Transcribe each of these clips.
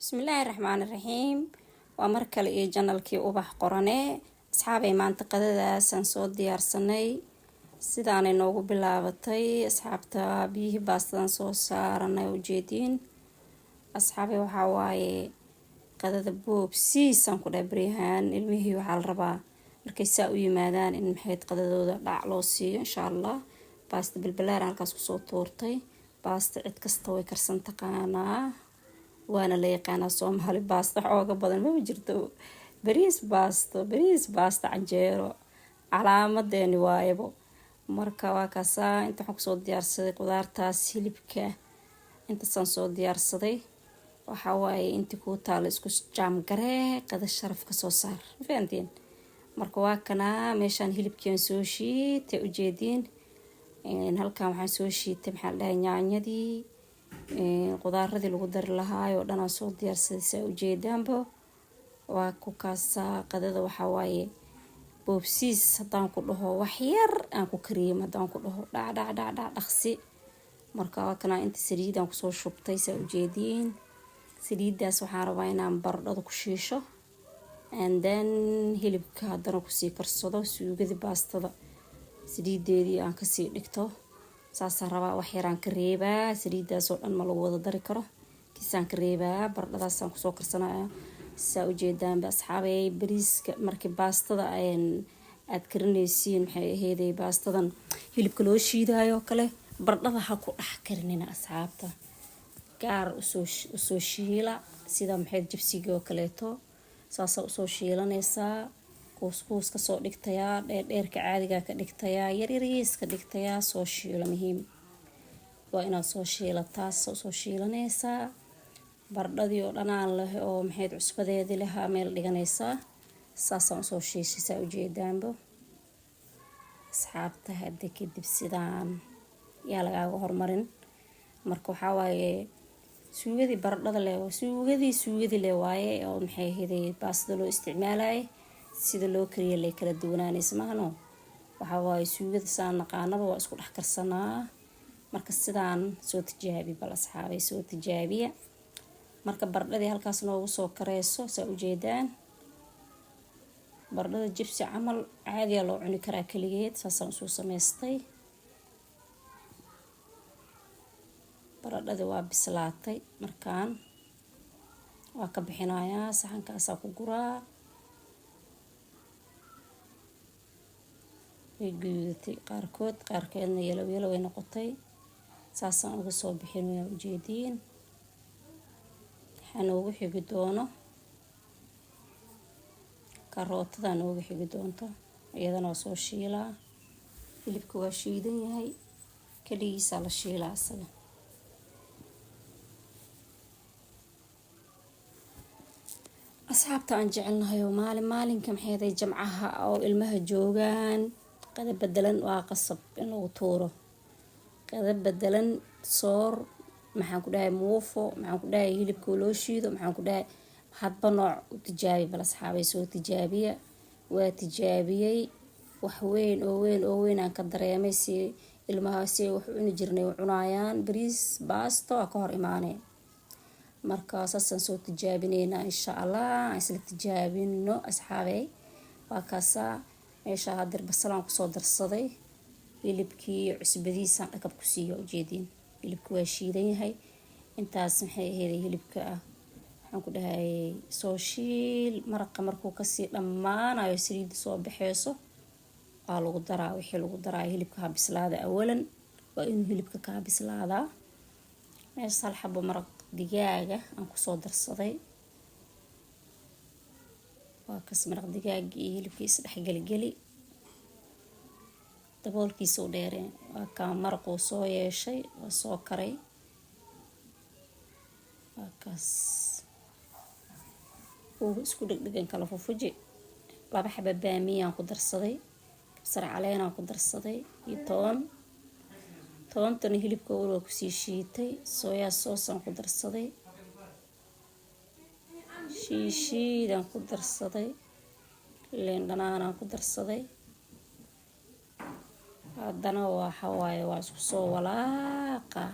Bismillaahi raxmaani raxiim. Waa mar kale iyo channelkii Ubax Qorane. Asxaabay, maanta qadadaasaan soo diyaarsanay. Sidaanay noogu bilaabatay, asxaabta. Biyihii baastadan soo saaranay, ujeediin. Asxaabay, waxaa waaye qadada boobsiisaan ku dhahay. Baryahaan ilmihii waxaa la rabaa markay saa u yimaadaan in maxayd qadadooda dhac loo siiyo, insha Allah. Baasta bilbilaaran halkaas kusoo tuurtay. Baasta cid kasta way karsan taqaanaa, waana la yaqaanaa. Soomaali baasta wax ooga badan mama jirto. Bariis baasto, bariis baasto, canjeero, calaamadeeni waayabo. Marka waa kaasaa. Inta waxaan kusoo diyaarsaday qudaartaas, hilibka intaasaan soo diyaarsaday. Waxaa waaye intii kuu taalo isku jaam garee, qada sharaf kasoo saar. Ma fahanteen? Marka waa kanaa. Meeshaan hilibkiiaan soo shiitay, ujeediin. Halkan waxaan soo shiitay, maxaa la dhahay, yaanyadii, qudaaradii lagu dari lahaay oo dhan aan soo diyaarsaday, saa ujeedaanba. Waa ku kaasaa. Qadada waxaa waaye boobsiis. Haddaan ku dhaho wax yar aan ku kariyay, haddaan ku dhaho dhac dhac dhac dhac, dhaqsi. Marka waa kanaa. Inta saliidaan kusoo shubtay, saa ujeediin. Saliiddaas waxaan rabaa inaan baradhada ku shiisho and then hilibka haddana kusii karsado. Suugadii baastada saliideedii aan kasii dhigto, saasaan rabaa. Wax yaraan ka reebaa, saliidaasoo dhan ma lagu wada dari karo. Kiisaan ka reebaa, baradhadaasaan kusoo karsanaya, saa ujeedaanba. Asxaabay, bariiska markii baastada aad karinaysiin, maxay aheeday, baastadan hilibka loo shiidaayo kale baradhada ha ku dhex karinina, asxaabta. Gaar usoo shiila, sida maxay jibsiga oo kaleeto, saasaa usoo shiilanaysaa. Kuuskuus kasoo dhigtayaa, dheerdheerka caadigaa ka dhigtayaa, yaryariis ka dhigtayaa. Soo shiilo, muhiim waa inaad soo shiilataa. Soo shiilanaysaa baradhadii oo dhanaan leh oo maxayd cusbadeedii lahaa meel dhiganaysaa. Saasaan usoo shiishay, saa ujeedaanbo, asxaabta. Hadda kadib sidaan yaa lagaaga hormarin. Marka waxaa waaye suugadii baradhada leh, suugadii leh waaye oo maxay ahayd baastada loo isticmaalayay. Sida loo kariya lay kala duwanaanaysa maahno. Waxaa waaye suugada saan naqaanaba waa isku dhex karsanaa. Marka sidaan soo tijaabi bal, asxaabay, soo tijaabiya. Marka baradhadii halkaas noogu soo kareyso, saa ujeedaan. Baradhada jibsi camal caadiyaa loo cuni karaa keligeed. Saasaan usoo samaystay. Baradhadii waa bislaatay. Markaan waa ka bixinayaa, saxankaasaa ku guraa. Way guduudatay qaarkood, qaarkeedna yellow yellow way noqotay. Saasaan uga soo bixinaya, ujeediin. Waxaa noogu xigi doono karootada noogu xigi doonto, iyadana waa soo shiilaa. Hilibka waa shiidan yahay, keligiisaa la shiilaa isaga. Asxaabta aan jecelnahay oo maalin maalinka maxayday jamcaha oo ilmaha joogaan, qada bedelan waa qasab in lagu tuuro. Qada bedelan, soor, maxaan ku dhahay, muufo, maxaan ku dhahay, hilibka loo shiido, maxaan ku dhahay, hadba nooc u tijaabi bal, asxaabay, soo tijaabiya. Waa tijaabiyey, wax weyn oo weyn oo weyn aan ka dareemay. Si ilmaha si ay wax u cuni jirnay u cunaayaan, bariis baasto waa ka hor imaaneen. Marka saasaan soo tijaabineynaa, insha Allah. Aan isla tijaabino, asxaabey. Waa kaasaa. Meesha hadeer basalaan kusoo darsaday. Hilibkii cusbadiisaan dhakab ku siiyo, ujeediin. Hilibka waa shiidan yahay. Intaas maxay ahayd hilibka ah, waxaan ku dhahay, soo shiil. Maraqa markuu kasii dhammaanayo, saliidda soo baxeyso, waa lagu daraa wixii lagu daraa. Hilibka ha bislaada awalan, waa inuu hilibka kaa bislaadaa. Meesha hal xabo maraq digaaga aan kusoo darsaday. Waa kas, maraq digaaga iyo hilibkii isdhexgeligeli, daboolkiisa u dheereen. Waa kaa, maraquu soo yeeshay, waa soo karay. Waa kaas, uu isku dhegdhegan, kala fufuji. Laba xaba baamiyaan ku darsaday, kabsar caleenaan ku darsaday iyo toon. Toontana hilibka waa kusii shiitay. Soya sauce aan ku darsaday, shiishiidaan ku darsaday, liin dhanaanaan ku darsaday. Haddana waxa waaye waa isku soo walaaqa.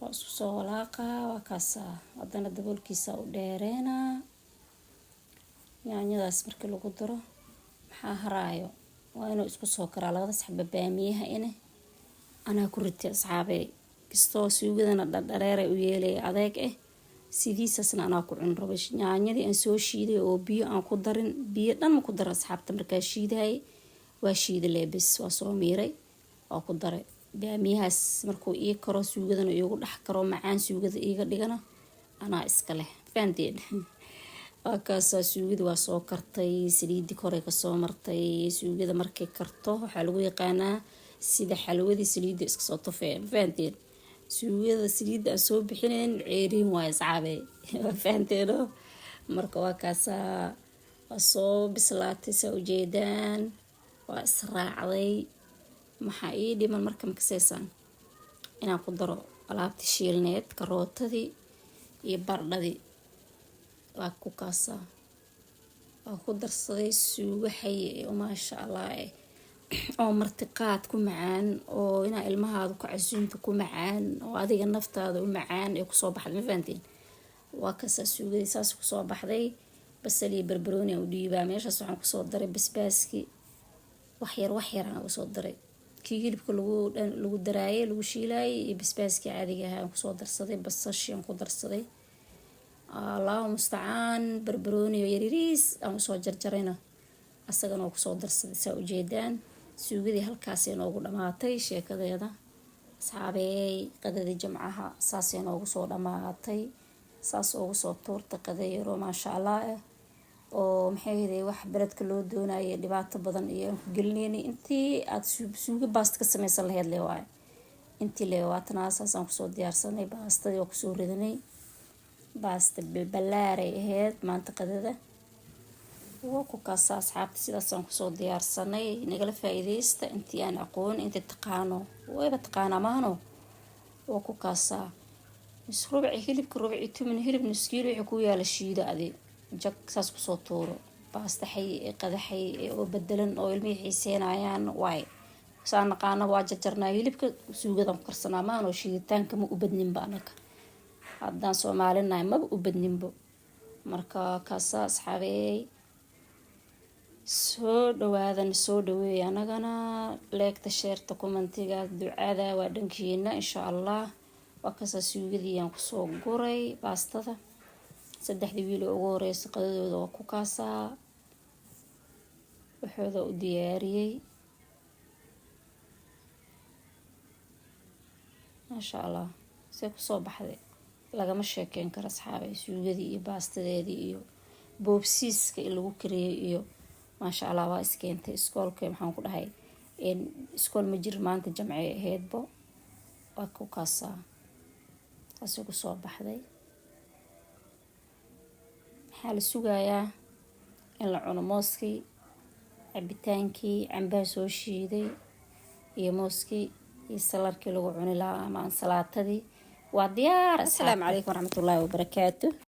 Waa isku soo walaaqaa, waa kaasaa. Haddana daboolkiisa u dheereenaa. Yaanyadaas markii lagu daro, maxaa haraayo? Waa inuu isku soo karaa labadaas xaba baamiyaha ine anaa ku ritay, asxaabey. Kastoo suugadana dhardhareeray u yeelaya adeeg ah, sidiisaasna anaa ku cun rabay. Yaanyadii aan soo shiiday oo biyo aan ku darin, biyo dhan ma ku dara, asxaabta. Markaa shiidahay waa shiida leebis, waa soo miiray, waa ku daray baamiyahaas. Markuu ii karo, suugadana iigu dhex karo, macaan suugada iiga dhigana, anaa iska leh, fahanteen? Waa kaasaa, suugada waa soo kartay, saliidi koray kasoo martay. Suugada markay karto waxaa lagu yaqaanaa sida xalwadii saliidda iska soo tufeen, fahanteen? Suugada saliidda aan soo bixinayn ceeriin waay, asxaabe, waa fahanteeno? Marka waa kaasaa, waa soo bislaatay, saa ujeedaan, waa israacday. Maxaa ii dhiman marka? Makaseysaan inaan ku daro alaabtii shiilneed, karootadii iyo bardhadii? Waa ku kaasaa, waa ku darsaday. Suugo xaye oo maasha Allah eh, oo martiqaad ku macaan, oo inaa ilmahaada ku casuunta ku macaan, oo adiga naftaada u macaan ee kusoo baxday, ma fahanteen? Waa kaasaa, suugadii saas kusoo baxday. Basal iyo barbarooni aan u dhiibaa. Meeshaas waxaan kusoo daray basbaaskii, waxyar waxyar aan usoo daray, kii hilibka lagu daraayay, lagu shiilaayay, iyo basbaaskii caadiga ahaa aan kusoo darsaday. Basashii aan ku darsaday, Allahu mustacaan. Barbarooni oo yaryariis aan usoo jarjarayna asagana oo kusoo darsaday. Saa ujeedaan, suugadii halkaasay noogu dhamaatay sheekadeeda, asxaabeey. Qadadii Jamcaha saasay noogu soo dhamaatay, saas ugu soo tuurta qada yaroo maasha Allah ah, oo maxay ahayday, wax beledka loo doonayay dhibaato badan iyo aan ku gelinayna. Intii aada suugo baasta ka sameysan lahayd le waaye intii le. Waatanaa, saasaan kusoo diyaarsanay. Baastadii waa kusoo ridanay. Baasta balbalaaray ahayd maanta qadada. Waa ku kaasa, asxaabta, sidaasaan kusoo diyaarsanay. Nagala faa-iideysta intii aan aqoon, intii taqaano wayba taqaanaa maano. Waa ku kaasaa, mis rubci hilibka, rubci tumin hilib, nus kiilo wixii ku yaala shiida, adi jag saas kusoo tuuro. Baasta xay ee qadaxay oo bedelan oo ilmihii xiiseynayaan waay. Saa naqaana waa jarjarnaa hilibka, suugadan ku karsanaa maano. Shiiditaanka ma u badninba anaka haddaan soomaalinahay, maba u badninbo. Marka kaasa, asxaabeey, soo dhawaadan, soo dhaweey anagana. Like-ta, share-ta, comment-iga, ducada waa dhankiina, insha Allah. Waa kasaa, suugadii aan kusoo guray baastada. Saddexdii wiil oo ugu horeysa qadadooda waa ku kaasaa, waxooda u diyaariyey, maasha Allah. See kusoo baxday lagama sheekeyn karo, asxaabay. Suugadii iyo baastadeedii iyo boobsiiska in lagu kariyey iyo maasha Allah waa iskeentay. Iskoolka maxaan ku dhahay, iskool ma jir maanta, jamcay ahaydbo. Waa ku kaasaa, saasay kusoo baxday. Maxaa la sugayaa? In la cuno mooskii, cabitaankii cambaha soo shiiday iyo mooskii iyo salarkii lagu cuni lahaa ama ansalaatadii waa diyaar. Asalaamu calaykum waraxmatullaahi wabarakaatu.